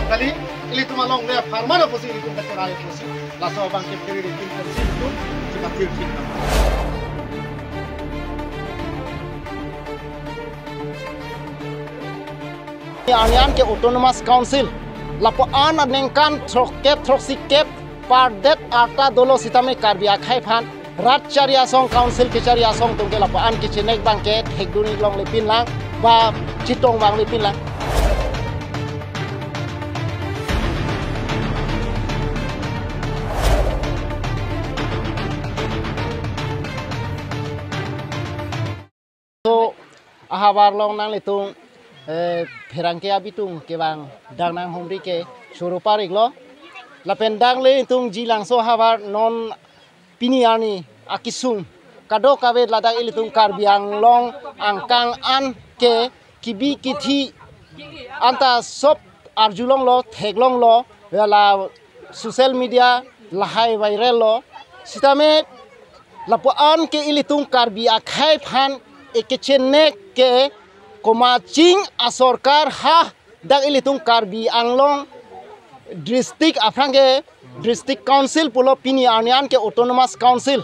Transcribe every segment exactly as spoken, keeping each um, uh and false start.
Kali, ilitum along le apharman apotsi ilitum kacherai apotsi. Laso abang ke pherere tin apotsi ilitum chipatir thik nang. Arni an ke Autonomous Council, lapu-an aningkan throkkep throksi kep pardet arta dolo sitame Karbi akhei aphan rat chari asong, council kechari asong atum ke lapu-an kechenek abang ke thekdun ik longle pinlang, ba chetong vangle pinlang. So, ahavar along nanglitum, eh, pherangke abitung kevang dang nanghumri ke choro parik lo. Lapen nanglitum Jilangso ahavar non pini arni akesung kadokave ladak ilitum Karbi Anglong angkang an ke kebi kethe anta sop arjulonglo, theklonglo, ya la social media lahai viral lo. Sitame lapu-an ke ilitum Karbi akhei aphan ekechenek ke komat ching asorkar ha dak ilitum Karbi Anglong district aphrang ke district council pulo, pini arni an ke Autonomous Council.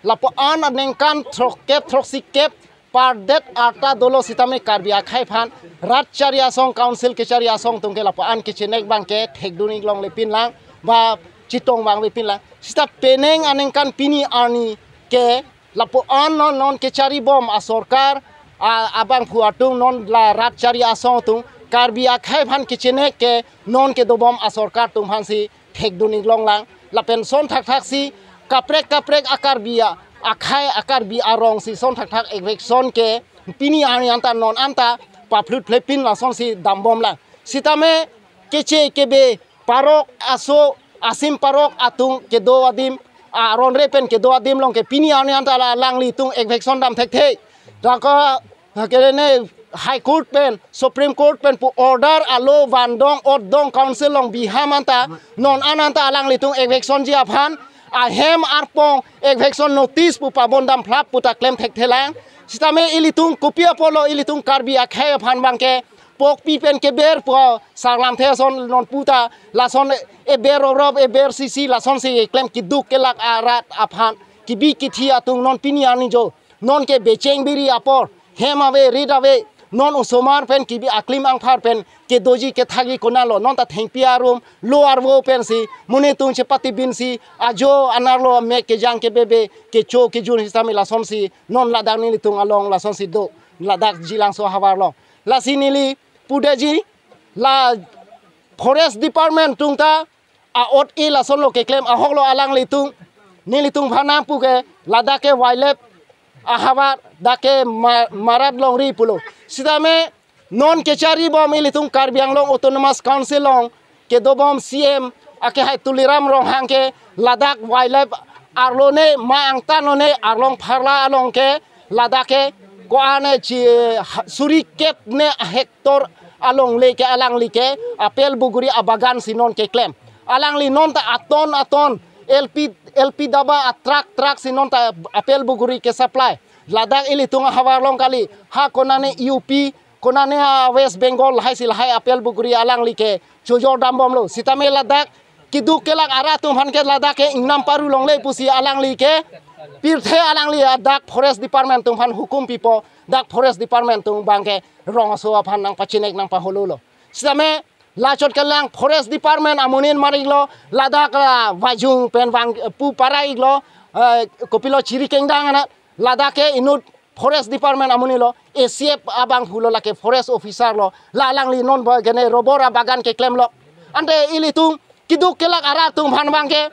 Lapu-an aningkan throkkep throksi kep pardet arta dolo sitame Karbi akhei aphan rat chari asong, council kechari asong atum ke lapu-an kechenek abang ke thekdun ik longle pinlang, ba chetong vangle pinlang. Sita penang aningkan pini arni ke lapu-an non non kechari bom asorkar a, abangphu atum, non la rat chari asong atum Karbi akhei aphan kechenek ke non kedobom asorkar atum aphansi thekdun ik longlang. Lapen ason thakthak si kaprek kaprek a-Karbi a, akhei a-Karbi arong si ason thakthak eviction ke pini arni anta non anta paphlut phlepin lasonsi dambomlang. Sitame keche kebe parok aso asim parok atum kedo adim, aron re pen kedo adim along ke pini arni anta la alanglitum eviction dam thekthe. Daka hakere ne High Court pen, Supreme Court pen pu order alo vandong otdong council along biham anta non an anta alanglitum eviction ji aphan ahem arpong eviction notice pu pabon dam phlap pu ta klem thekthelang. Sitame ilitum kopi apotlo ilitum Karbi akhei aphan abang ke pokpi pen keber pu sarlamthe ason non pu ta lason eber rorop eber sisi lasonsi klem keduk kelak arat aphan kebi kethe atum non pini arni jo non ke becheng biri apor, hem ave, rit ave, non osomar pen kebi aklim angphar pen kedoji kethakji konatlo, non ta thengpi arum lo arvo pensi monit atum chepatibinsi ajo anerlo mek kejang kebebe kecho kejun sitame lasonsi non ladak nelitum along lasonsi do, ladak Jilangso ahavar along. Lasi neli pudetji la Forest Department atum ta a-ot e lasonlo keklem, ahoklo alanglitum, nelitum aphan nangpu ke ladak ke wildlife ahavar, dak ke ma-, marat longri pulo. Sitame non kechari bom ilitum Karbi Anglong Autonomous Council along kedobom C M akehai Tuliram Ronghang ke ladak wildlife arlo ne ma angtan lo ne arlong pharla along ke ladak ke ko-an ne chi ha-, suri kep ne hectare alongle ke alangli ke apple buguri abagan si non keklem. Alangli non ta aton aton L P, L P daba a-truck truck si non ta apple buguri ke supply. Ladak ilitum ahavar along kali, ha konane U P, konane ha West Bengal lahai si lahai apple buguri alangli ke chojor dambomlo. Sitame ladak keduk kelak arat atum aphan ke ladak ke ingnam paru longle pusi alangli ke pirthe alangli a dak Forest Department atum aphan hukum pipo, dak Forest Department atum abang ke rong aso aphan nangpachinek nangpaholo lo. Sitame lachot kelang Forest Department amonit mar iklo, ladak la vajung pen vang pu para iklo, eh, kopilo chiri kengdang anat, ladak ke inut Forest Department amonit lo, A C F abangphu lo, lake forest officer lo, la alangli non ba gene rubber abagan keklem lo. Ante ilitum keduk kelak arat atum aphan abang ke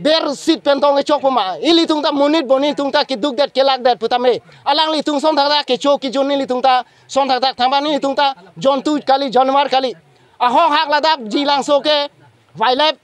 bersit pen tong kechok puma. Ilitum ta monit boni tum ta keduk det kelak det putame, alanglitum ason thakthak kecho kejun, nelitum ta ason thakthak thangba, nelitum ta jontu kali, janwar kali. Ahok hak ladak Jilangso ke wildlife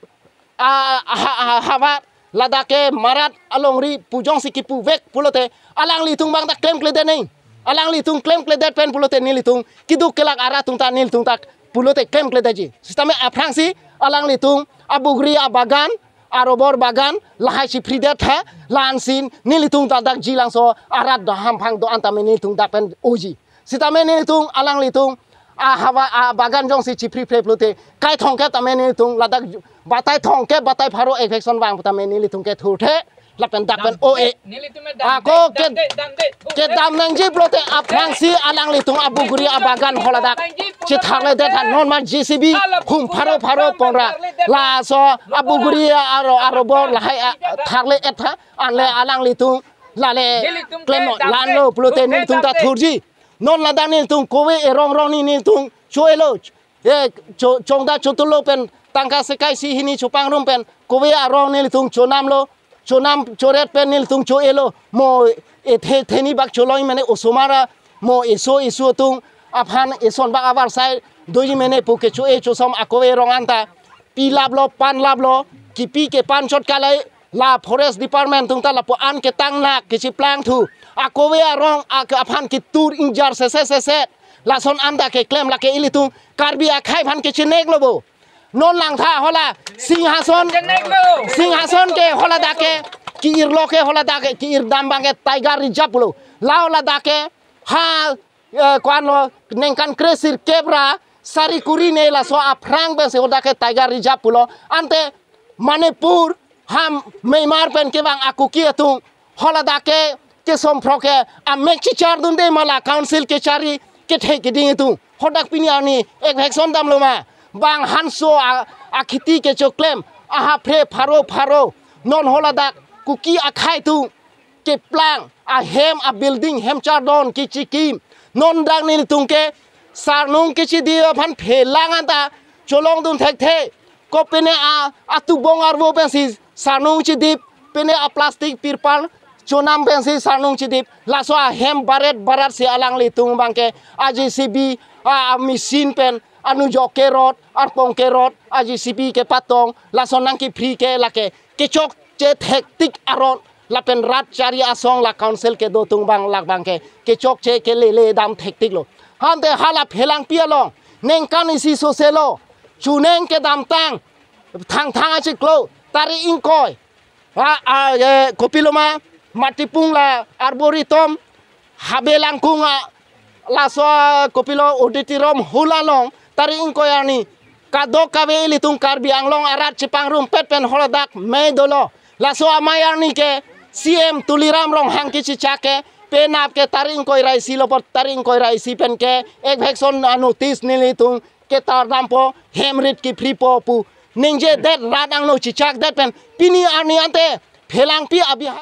a, a, ha, ha, havar, ladak ke marat alongri pu jongsi kipuvek pulote alanglitum abang ta klemkledet nang. Alanglitum klemkledet pen pulote nelitum keduk kelak arat atum ta nelitum ta pulote klemkledetji. Sitame aphrangsi alanglitum abuguri abagan, arubber bagan lahai si phridet ha, la-ansi nelitum ta dak Jilangso arat daham phang do-an tame nelitum dak pen oji. Sitame nelitum alanglitum ahavar abagan jongsi chipri phre pulote, kaithong ke tame nelitum ladak batai thong ke batai pharo eviction vang tame nelitum ke thurthe, lapen dak pen o-e. Nelitum dam ako de, ke dam de, dam de, thurthe. Kedam nangji pulote aphrangsi alanglitum abuguri abagan holadak chitharledet ha, non ma J C B hum pharo pharo ponra. Laso abuguri aro aro bor lahai a, tharle-et ha, anle alanglitum lale nelitum klem ke dam lanlo de, pulote thurthe nelitum ta dam de. Thurji. Non ladak nelitum kove erong rong ni nelitum cho-elo. E, cho-, chongda chotulo pen tangka sekai si hini chopangrum pen kove arong nelitum chonamlo, chonam choret pen nelitum cho-elo. Mo ethe theni bak choloi mene osomar a, mo eso eso atum aphan eson bak avarsai doji mene pu kecho-e chosom akove rong anta. Pi laplo, pan laplo, kipi kepan chot kalai, la forest department atum ta lapu-an ketang nak kechiplang thu. Akove arong ak-, aphan ketur ingjar sese sese. Lason anta keklem lake ilitum Karbi akhei aphan kechineklo bo. Non langtha hola Singhason, Singhason ke holadak ke, ki-irlo ke holadak ke, ki-irdam abang ke Tiger Reserve pulo. La holadak ke ha, eh, ko-anlo ningkan kre sirkep ra sari kuri ne laso aphrang pensi holadak ke Tiger Reserve pulo. Ante Manipur, ha Myanmar pen kevang a-Kuki atum holadak ke kesom phrok ke amek chichar dunde ma la council kechari kethe keding atum. Hodak pini arni eviction damlo ma? Bang hanso a, akhiti kechoklem, aha phre pharo pharo. Non holadak Kuki akhei atum keplang ahem abuilding hem chardon kechikim. Non dak nelitum ke sarnung kechidip aphan phelang anta cholong dun thekthe. Ko pine a, atubong arvo pensi sarnung chidip, pine aplastic pirpal chonam pensi sarnung chidip. Laso ahem baret barat si alanglitum abang ke a-J C B, a, a-machine pen anujok kerot, arpong kerot, a-J C B kepatong, laso nangkephri ke lake kechokche thektik aron, lapen rat chari asong la council kedo atum abang lak abang ke kechokche kelele dam thektiklo. Ante hala Phelangpi along ningkan isi soselo chuneng kedamtang, Thangthang achiklo, tarik ingkoi, a, a, e, kopilo ma, Matipung la Arboretum, Habe Langkung a, laso kopilo auditorium hall along, tarik ingkoi arni kadokave ilitum Karbi Anglong arat chepangrumpet pen holadak mei dolo. Laso amei arni ke C M Tuliram Ronghang kechechak ke, penap ke tarik ingkoi ra isi lo apot, tarik ingkoi ra isi pen ke eviction a-notice nelitum ketar dampo, hem rit kephripo pu ningjedet rat angno chechakdet pen pini arni ante Phelangpi abihar